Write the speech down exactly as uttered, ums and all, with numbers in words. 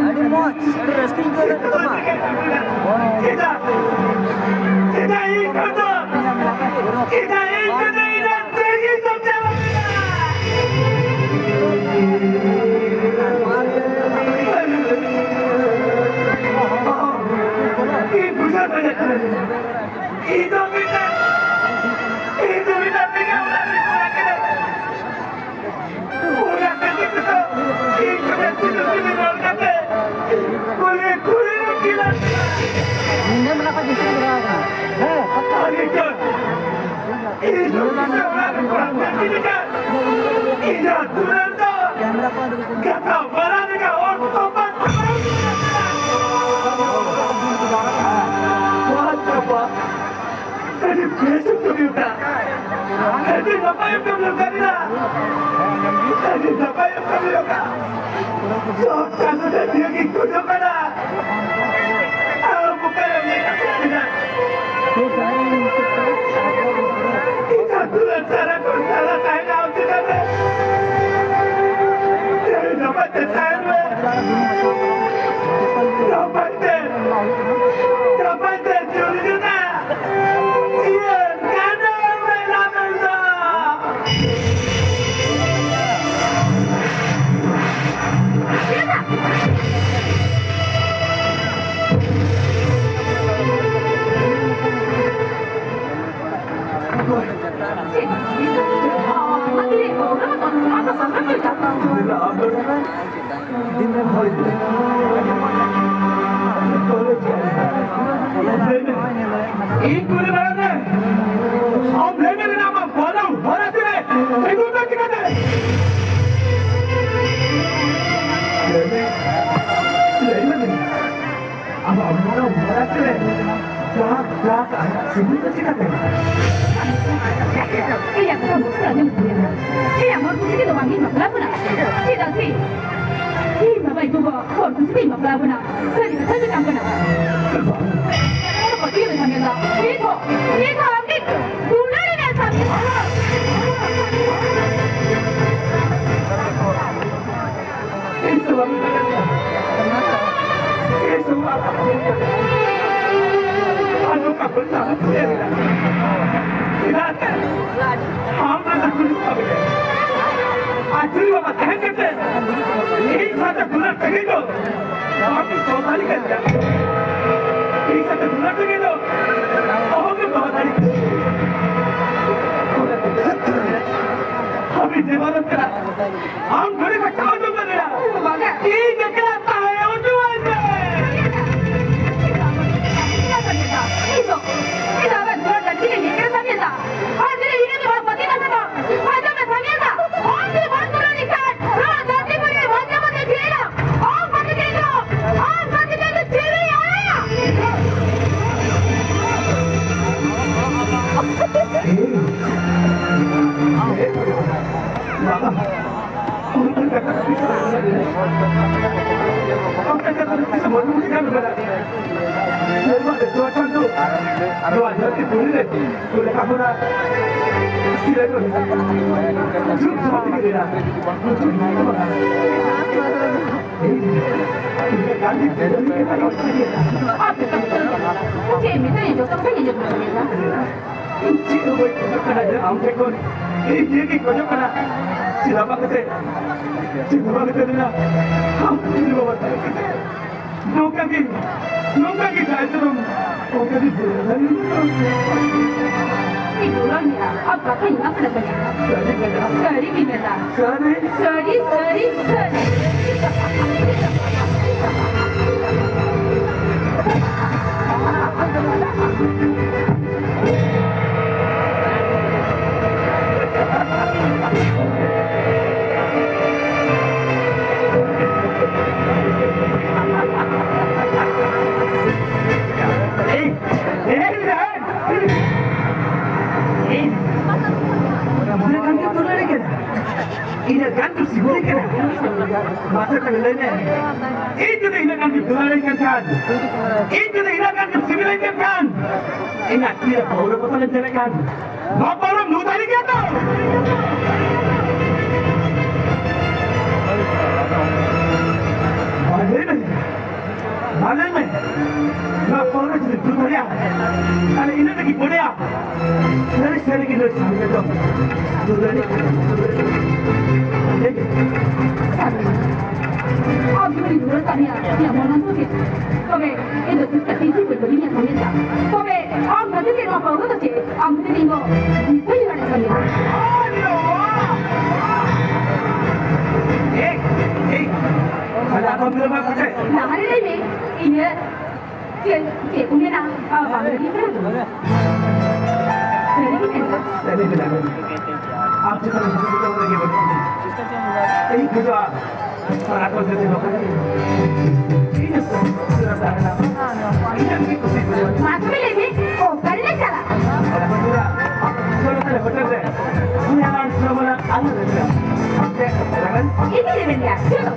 ᱟᱹᱰᱤ ᱢᱚᱡᱽ, ᱟᱹᱰᱤ ᱨᱟᱹᱥᱠᱟᱹᱧ ᱟᱹᱭᱠᱟᱹᱣ ᱠᱮᱫ ᱛᱟᱢᱟ᱾ ᱪᱮᱫᱟᱜ? ᱪᱮᱫᱟᱜ ᱤᱧ ᱠᱷᱚᱱ ᱫᱚ? ᱪᱮᱫᱟᱜ ᱤᱧ ᱠᱷᱚᱱ ᱫᱚ ᱤᱧ ᱨᱮᱱ ᱥᱟᱹᱨᱤ ᱫᱚᱢ ᱪᱟᱞᱟᱣ ᱠᱮᱫᱟ? ᱤᱧ ᱵᱩᱡᱷᱟᱹᱣ ᱫᱟᱲᱮᱭᱟᱜ ᱠᱟᱱᱟ᱾ ᱤᱧ ᱫᱚ ᱢᱤᱫᱴᱟᱝ, ᱤᱧ ᱫᱚ ᱢᱤᱫᱴᱟᱝ ᱵᱮᱸᱜᱟᱲ ᱚᱲᱟᱜ ᱨᱤᱧ ᱠᱚᱲᱟ ᱠᱟᱱᱟ᱾ ᱚᱲᱟᱜ ᱨᱮ ᱡᱚᱛᱚ ᱤᱧ ᱠᱚ ᱥᱤᱫᱩ ᱥᱤᱫᱩ ᱨᱚᱲ ᱠᱟᱛᱮ ᱠᱩᱞᱦᱤ ᱠᱩᱞᱦᱤ ᱨᱮ ᱠᱷᱮᱞᱟ᱾ ᱧᱤᱫᱟᱹ ᱢᱮᱞᱟ ᱠᱚ ᱡᱩᱛ ᱠᱟᱜᱼᱟ᱾ ᱦᱮᱸ, ᱟᱹᱰᱤ ᱡᱳᱨ᱾ ᱤᱧ ᱫᱚ ᱢᱤᱫᱴᱟᱝ ᱚᱲᱟᱜ ᱨᱤᱧ ᱠᱚᱲᱟ ᱠᱟᱱᱟ᱾ ᱤᱧᱟᱹᱜ ᱫᱩᱞᱟᱹᱲ ᱫᱚ ᱠᱮᱢᱨᱟ ᱠᱚ ᱟᱹᱰᱤ ᱨᱚᱠᱚᱢ᱾ ᱜᱟᱛᱷᱟ ᱵᱟᱲᱟ ᱞᱮᱠᱟ ᱚᱨ ᱠᱚ ᱵᱟᱝ᱾ ᱵᱟᱝ ᱪᱟᱵᱟ᱾ ᱟᱹᱰᱤ ᱵᱮᱥ ᱮᱢ ᱠᱟᱹᱢᱤ ᱟᱠᱟᱫᱟ᱾ ᱟᱹᱰᱤ ᱱᱟᱯᱟᱭ ᱮᱢ ᱠᱟᱹᱢᱤ ᱟᱠᱟᱫᱟ᱾ ᱟᱹᱰᱤ ᱱᱟᱯᱟᱭ ᱮᱢ ᱠᱟᱹᱢᱤ ᱟᱠᱟᱫᱟ᱾ ᱥᱚᱵ ᱪᱟᱸᱫᱳ ᱴᱷᱮᱱ ᱱᱤᱭᱟᱹ ᱜᱤᱧ ᱠᱷᱚᱡᱚᱜ ᱠᱟᱱᱟ᱾ ᱟᱢ ᱚᱠᱟᱨᱮᱢ ᱢᱮᱱᱟᱜ ᱢᱮᱭᱟ? ᱤᱧ ᱟᱹᱛᱩ ᱨᱮ ᱥᱟᱨᱟ ᱠᱷᱚᱱ ᱥᱟᱨᱟ ᱛᱟᱦᱮᱱᱟ ᱟᱢ ᱪᱮᱛᱟᱱ ᱨᱮ᱾ ᱱᱟᱯᱟᱭ ᱛᱮ ᱛᱟᱦᱮᱱ ᱢᱮ᱾ ᱱᱟᱯᱟᱭ ᱛᱮ, ᱱᱟᱯᱟᱭ ᱛᱮ ᱡᱩᱨᱤ ᱡᱚᱱᱟ᱾ ᱡᱤᱭᱚᱱ ᱠᱷᱟᱸᱰᱟᱣ ᱢᱮ ᱞᱟᱢᱮᱞ ᱫᱚ᱾ ᱤᱧ ᱠᱩᱞᱤ ᱵᱟᱲᱟ ᱢᱮ, ᱟᱢ ᱞᱟᱹᱭ ᱢᱮ ᱢᱮᱱᱟ ᱟᱢᱟᱜ ᱵᱚᱞᱚ ᱦᱚᱨᱟ ᱛᱤᱨᱮ ᱥᱤᱸᱫᱩᱨ ᱫᱚ ᱪᱤᱠᱟᱹᱛᱮ? ᱞᱟᱹᱭ ᱢᱮ, ᱞᱟᱹᱭ ᱢᱮ ᱢᱮᱱᱟ, ᱟᱢᱟᱜ ᱵᱚᱞᱚ ᱦᱚᱨᱟ ᱛᱤᱨᱮ ᱡᱟᱦᱟᱸ ᱡᱟᱦᱟᱸ ᱥᱤᱸᱫᱩᱨ ᱫᱚ ᱪᱤᱠᱟᱹᱛᱮ? ᱤᱧᱟᱜ ᱠᱟᱛᱷᱟ ᱵᱩᱡᱷᱟᱹᱣ ᱟᱸᱡᱚᱢ ᱦᱩᱭ ᱟᱢᱟ᱾ ᱤᱧᱟᱜ ᱦᱚᱲ ᱠᱩᱥᱤ ᱛᱮᱫᱚ ᱵᱟᱝ ᱤᱧ ᱵᱟᱯᱞᱟ ᱵᱚᱱᱟ᱾ ᱪᱮᱫᱟᱜ ᱥᱮ ᱤᱧ ᱵᱟᱵᱟ ᱟᱡ ᱜᱚᱜᱚ ᱦᱚᱲ ᱠᱩᱥᱤ ᱛᱮᱧ ᱵᱟᱯᱞᱟ ᱵᱚᱱᱟ᱾ ᱥᱟᱹᱨᱤ ᱠᱟᱛᱷᱟ ᱢᱮᱛᱟᱢ ᱠᱟᱱᱟ᱾ ᱟᱫᱚ ᱯᱟᱹᱛᱭᱟᱹᱣ ᱞᱮᱠᱷᱟᱱ ᱜᱮ ᱫᱟ᱾ ᱱᱤᱛ ᱦᱚᱸ, ᱱᱤᱛ ᱦᱚᱸ ᱟᱢ ᱟᱨ ᱱᱚᱝᱠᱟ ᱵᱟᱹᱧ ᱛᱟᱦᱮᱸ ᱫᱟᱲᱮᱭᱟᱜᱼᱟ᱾ ᱪᱮᱫᱟᱜ ᱥᱮ ᱟᱢ ᱨᱮᱱ ᱟᱹᱛᱩ ᱫᱤᱥᱚᱢ ᱨᱮ ᱟᱹᱛᱩ ᱵᱟᱵᱟ ᱛᱟᱦᱮᱸ ᱠᱟᱛᱮ ᱤᱧ ᱥᱟᱶᱛᱮ ᱫᱩᱞᱟᱹᱲ ᱥᱟᱹᱜᱟᱹᱭ ᱫᱚ ᱵᱟᱢ ᱥᱚᱫᱷᱟᱨᱤ ᱠᱟᱱ ᱜᱮᱭᱟ᱾ ᱤᱧ ᱥᱟᱶᱛᱮ ᱫᱩᱞᱟᱹᱲ ᱥᱟᱹᱜᱟᱹᱭ ᱫᱚ ᱚᱦᱚᱜᱮᱢ ᱫᱚᱦᱚ ᱫᱟᱲᱮ ᱠᱮᱭᱟ᱾ ᱟᱢᱤᱧ ᱱᱮᱦᱚᱨᱚᱜ ᱠᱟᱱᱟ, ᱟᱢ ᱜᱷᱟᱹᱲᱤ ᱠᱚ ᱪᱟᱞᱟᱣ ᱦᱚᱪᱚ ᱠᱟᱫᱮᱭᱟ᱾ ᱵᱟᱝᱟ᱾ ᱤᱧ ᱮᱠᱞᱟ ᱛᱟᱦᱮᱸ ᱦᱚᱪᱚᱣᱟᱹᱧ ᱢᱮ᱾ ᱤᱧ ᱫᱚ, ᱤᱧ ᱫᱚ ᱟᱵᱮᱱ ᱫᱩᱞᱟᱹᱲ ᱜᱟᱹᱰᱤ ᱛᱮᱜᱮ ᱧᱮᱯᱮᱞ ᱥᱟᱹᱵᱤᱭᱮᱫᱟ᱾ ᱟᱨ ᱡᱩᱫᱤ ᱤᱧ ᱫᱚ ᱵᱟᱝ ᱯᱟᱹᱛᱤ ᱠᱟᱛᱮ ᱫᱚ, ᱟᱸᱡᱚᱢ ᱢᱮ ᱥᱟᱹᱵᱤᱭᱮᱫᱟ᱾ ᱟᱢ ᱡᱩᱫᱤ ᱵᱟᱢ ᱫᱩᱞᱟᱹᱲ ᱞᱮᱠᱷᱟᱱ, ᱱᱚᱣᱟ ᱫᱷᱟᱹᱨᱛᱤ ᱯᱩᱨᱤ ᱨᱮ ᱵᱟᱧᱪᱟᱣ ᱠᱟᱛᱮ ᱪᱮᱫ ᱮᱱᱟ? ᱟᱢ ᱯᱟᱹᱛᱤ ᱛᱮ ᱫᱚ, ᱟᱢ ᱯᱟᱹᱛᱤ ᱛᱮ ᱫᱚ ᱪᱮᱫ ᱮ ᱟᱭᱟ? ᱵᱟᱵᱟ᱾ ᱥᱮᱨᱢᱟ ᱨᱮ ᱱᱚᱣᱟ ᱪᱟᱸᱫᱳ ᱱᱚᱣᱟ ᱫᱷᱟᱹᱨᱛᱤ ᱯᱩᱨᱤ ᱨᱮ ᱞᱮᱠᱟ ᱠᱷᱚᱱᱟᱜ ᱡᱩᱜᱽ ᱡᱩᱜᱽ ᱛᱮᱜᱮ ᱢᱮᱱᱟᱜᱼᱟ᱾ ᱪᱮᱫ ᱮᱢ ᱢᱮᱛᱟᱭᱟ? ᱡᱚᱛᱚ ᱠᱟᱛᱷᱟ ᱤᱧ ᱡᱚᱛᱚ ᱠᱟᱛᱷᱟ᱾ ᱤᱧ ᱪᱮᱫ ᱦᱚᱸ ᱵᱟᱹᱧ ᱠᱷᱚᱡᱚᱜ ᱠᱟᱱᱟ ᱡᱮ ᱟᱢ ᱴᱷᱮᱱ ᱠᱷᱚᱱ ᱤᱧ ᱱᱤᱭᱟᱹ ᱜᱤᱧ ᱠᱷᱚᱡᱚᱜ ᱠᱟᱱᱟ᱾ ᱪᱮᱫ ᱦᱚᱸ ᱵᱟᱝ ᱠᱟᱛᱮ, ᱪᱮᱫ ᱦᱚᱸ ᱵᱟᱝ ᱠᱟᱛᱮ ᱢᱮᱱᱟ, ᱟᱢ ᱪᱮᱫ ᱦᱚᱸ ᱵᱟᱝ ᱠᱟᱛᱮ᱾ ᱱᱚᱝᱠᱟ ᱜᱮ, ᱱᱚᱝᱠᱟ ᱜᱮ ᱫᱟᱭᱟ ᱥᱚᱨᱚᱢ, ᱚᱱᱠᱟ ᱜᱮ ᱫᱩᱞᱟᱹᱲ᱾ ᱤᱧ ᱫᱩᱞᱟᱹᱲ ᱢᱮᱭᱟ, ᱟᱨ ᱠᱟᱛᱷᱟᱧ ᱮᱢᱟ ᱠᱟᱱᱟ ᱵᱟᱹᱧ ᱮᱢᱟ᱾ ᱥᱟᱹᱨᱤ ᱜᱮ ᱢᱮᱱᱟ᱾ ᱥᱟᱹᱨᱤ ᱜᱮ ᱢᱮᱱᱟ᱾ ᱥᱟᱹᱨᱤ? ᱥᱟᱹᱨᱤ, ᱥᱟᱹᱨᱤ, ᱥᱟᱹᱨᱤ᱾ ᱤᱧ, ᱤᱧ, ᱤᱧ, ᱤᱧ ᱤᱱᱟᱹᱜ ᱜᱟᱱ ᱠᱚ ᱥᱤᱵᱤᱞ ᱠᱟᱱᱟ᱾ ᱢᱟᱥᱮ ᱛᱟᱦᱞᱮ ᱞᱟᱹᱭ ᱢᱮ, ᱤᱧ ᱡᱩᱫᱤ ᱤᱱᱟᱹᱜ ᱜᱟᱱ ᱠᱚ ᱫᱩᱞᱟᱹᱲᱤᱧ ᱠᱟᱱ ᱠᱷᱟᱱ, ᱤᱧ ᱡᱩᱫᱤ ᱤᱱᱟᱹᱜ ᱜᱟᱱ ᱠᱚ ᱥᱤᱵᱤᱞᱤᱧ ᱠᱟᱱ ᱠᱷᱟᱱ, ᱤᱧᱟᱹᱜ ᱛᱤ ᱨᱮ ᱯᱟᱹᱣᱨᱟᱹ ᱵᱚᱛᱚᱞᱮᱢ ᱧᱮᱞᱮᱫ ᱠᱷᱟᱱ, ᱱᱚᱣᱟ ᱯᱟᱹᱣᱨᱟᱹᱢ ᱧᱩ ᱫᱟᱲᱮ ᱜᱮᱭᱟ ᱛᱚ? ᱢᱟ ᱞᱟᱹᱭ ᱢᱮ, ᱱᱚᱣᱟ ᱯᱟᱹᱣᱨᱟᱹ ᱡᱩᱫᱤ ᱫᱩᱞ ᱫᱟᱲᱮᱭᱟᱜᱼᱟ, ᱛᱟᱦᱞᱮ ᱤᱱᱟᱹ ᱨᱮᱜᱮ ᱵᱚᱰᱮᱭᱟ᱾ ᱥᱟᱹᱨᱤ ᱥᱟᱹᱨᱤ ᱜᱮ ᱞᱟᱹᱭ ᱥᱟᱹᱨᱤ ᱜᱮ ᱫᱚ᱾ ᱫᱩᱞ ᱫᱟᱲᱮᱭᱟᱜ ᱠᱟᱱᱟ, ᱫᱩᱞ ᱫᱟᱲᱮᱭᱟᱜ ᱠᱟᱱᱟ᱾ ᱞᱟᱹᱭ ᱢᱮ᱾ ᱟᱢ ᱡᱩᱫᱤ ᱫᱩᱞᱟᱹᱲ ᱠᱟᱹᱢᱤᱭᱟ, ᱤᱧᱟᱜ ᱢᱚᱱ ᱚᱱᱛᱚᱨ ᱜᱮ᱾ ᱛᱚᱵᱮ ᱤᱧ ᱫᱚ ᱛᱤᱥ ᱠᱟᱛᱮ ᱤᱧ ᱫᱩᱞ ᱵᱟᱹᱧ ᱧᱟᱢ ᱠᱟᱹᱢᱤᱭᱮᱫᱟ᱾ ᱛᱚᱵᱮ ᱟᱢ ᱠᱷᱟᱹᱛᱤᱨ ᱛᱮ ᱱᱚᱣᱟ ᱯᱟᱹᱣᱨᱟᱹ ᱫᱚ ᱪᱮᱫ? ᱟᱢ ᱠᱷᱟᱹᱛᱤᱨ ᱛᱮ ᱤᱧ ᱫᱚ ᱵᱟᱹᱧ ᱫᱟᱲᱮᱭᱟᱜ ᱠᱟᱹᱢᱤᱭᱮᱫᱟ᱾ ᱮᱭ, ᱮᱭ, ᱟᱞᱮ ᱟᱠᱚ ᱛᱤᱱᱟᱹᱜ ᱵᱟᱝ ᱠᱟᱛᱮ? ᱞᱟᱦᱟᱨᱮ ᱞᱟᱹᱭ ᱢᱮ, ᱤᱧᱟᱹᱜ ᱪᱮᱫ, ᱪᱮᱫ ᱠᱚ ᱢᱮᱱᱟ? ᱟᱢ ᱵᱟᱝ ᱞᱟᱹᱭ ᱠᱟᱱᱟ ᱛᱚ? ᱥᱟᱹᱨᱤ ᱜᱮ ᱢᱮᱱᱫᱟ᱾ ᱥᱟᱹᱨᱤ ᱜᱮ ᱢᱮᱱᱫᱟ᱾ ᱟᱢ ᱪᱮᱛᱟᱱ ᱨᱮ ᱡᱩᱫᱤ ᱫᱚ ᱞᱟᱹᱜᱤᱫ ᱵᱟᱹᱱᱩᱜ ᱛᱤᱧᱟ᱾ ᱤᱧ ᱠᱷᱚᱡᱚᱜᱼᱟ, ᱟᱨ ᱟᱠᱚ ᱡᱟᱹᱛᱤ ᱵᱟᱠᱚ ᱤᱧ ᱦᱚᱸ ᱥᱩᱨ ᱨᱮ ᱛᱟᱦᱮᱱᱟ᱾ ᱤᱧ ᱦᱚᱸ ᱠᱩᱥᱤ ᱵᱩᱡᱷᱟᱹᱣᱟ᱾ ᱢᱟ ᱛᱚᱵᱮ ᱞᱟᱹᱭ ᱢᱮ, ᱚᱠᱟ ᱨᱮᱞᱮ ᱪᱟᱞᱟᱜᱼᱟ? ᱚᱱᱟ ᱠᱚ ᱪᱟᱞᱟᱜᱼᱟ᱾ ᱪᱚᱞᱚ ᱛᱟᱦᱞᱮ ᱦᱳᱴᱮᱞ ᱨᱮ᱾ ᱩᱱᱤ ᱟᱞᱟᱝ ᱥᱚᱢᱟᱱᱟ ᱟᱞᱩ ᱨᱮ᱾ ᱪᱮᱫ? ᱨᱮᱵᱮᱱ? ᱤᱧ ᱨᱮᱵᱮᱱ ᱜᱮᱭᱟ᱾ ᱪᱚᱞᱚ᱾